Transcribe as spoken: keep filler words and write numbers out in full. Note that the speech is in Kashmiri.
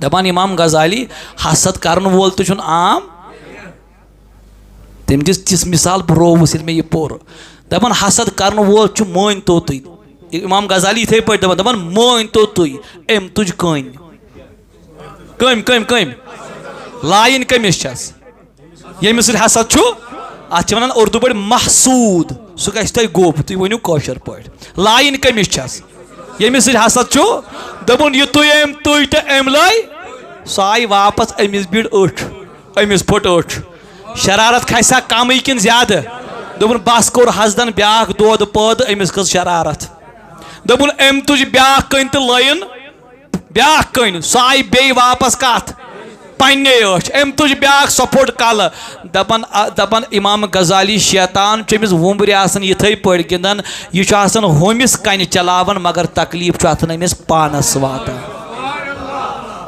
دَپان امام غزالی، حسد کرن وول تہِ چھُنہٕ عام۔ تٔمۍ دِژ تِژھ مثال، بہٕ رووُس ییٚلہِ مےٚ یہِ پوٚر۔ دَپان حسد کرن وول چھُ، مٲنۍ تو تُہۍ، امام غزالی یِتھے پٲٹھۍ دَپان، دَپان مٲنۍ تو تُہۍ، أمۍ تُج کٔنۍ۔ کٔمۍ، کٔمۍ، کٔمۍ؟ لایِن کٔمِس چھَس؟ ییٚمِس سۭتۍ حسد چھُ، اَتھ چھِ وَنان اُردو پٲٹھۍ محسود۔ سُہ گژھِ تۄہہِ گوٚب، تُہۍ ؤنِو کٲشِر پٲٹھۍ۔ لایِن کٔمِس چھَس؟ ییٚمِس سۭتۍ حسد چھُ۔ دوٚپُن، یہِ تُہۍ أمۍ تُج تہٕ أمۍ لٲے، سۄ آیہِ واپس، أمِس بیٖٹھ أچھ، أمِس پھٔٹ أچھ۔ شرارت کھسہِ ہا کمٕے کِنہٕ زیادٕ؟ دوٚپُن، بس کوٚر حسدن بیٛاکھ دۄد پٲدٕ، أمِس کھٔژ شرارت۔ دوٚپُن، أمۍ تُج بیٛاکھ کٔنۍ تہٕ لٲیِن بیٛاکھ کٔنۍ، سۄ آیہِ بیٚیہِ واپس کتھ؟ پننے أچھ۔ أمۍ تُج بیٛاکھ، سۄ پھوٚٹ کلہٕ۔ دپان، آ، دپان امام غزالی، شیطان چھُ أمِس وُمبرِ آسان یِتھے پٲٹھۍ گِنٛدان، یہِ چھُ آسان ہُمِس کنہِ چلاوان، مگر تکلیف چھُ اتھ نہٕ أمِس پانس واتان۔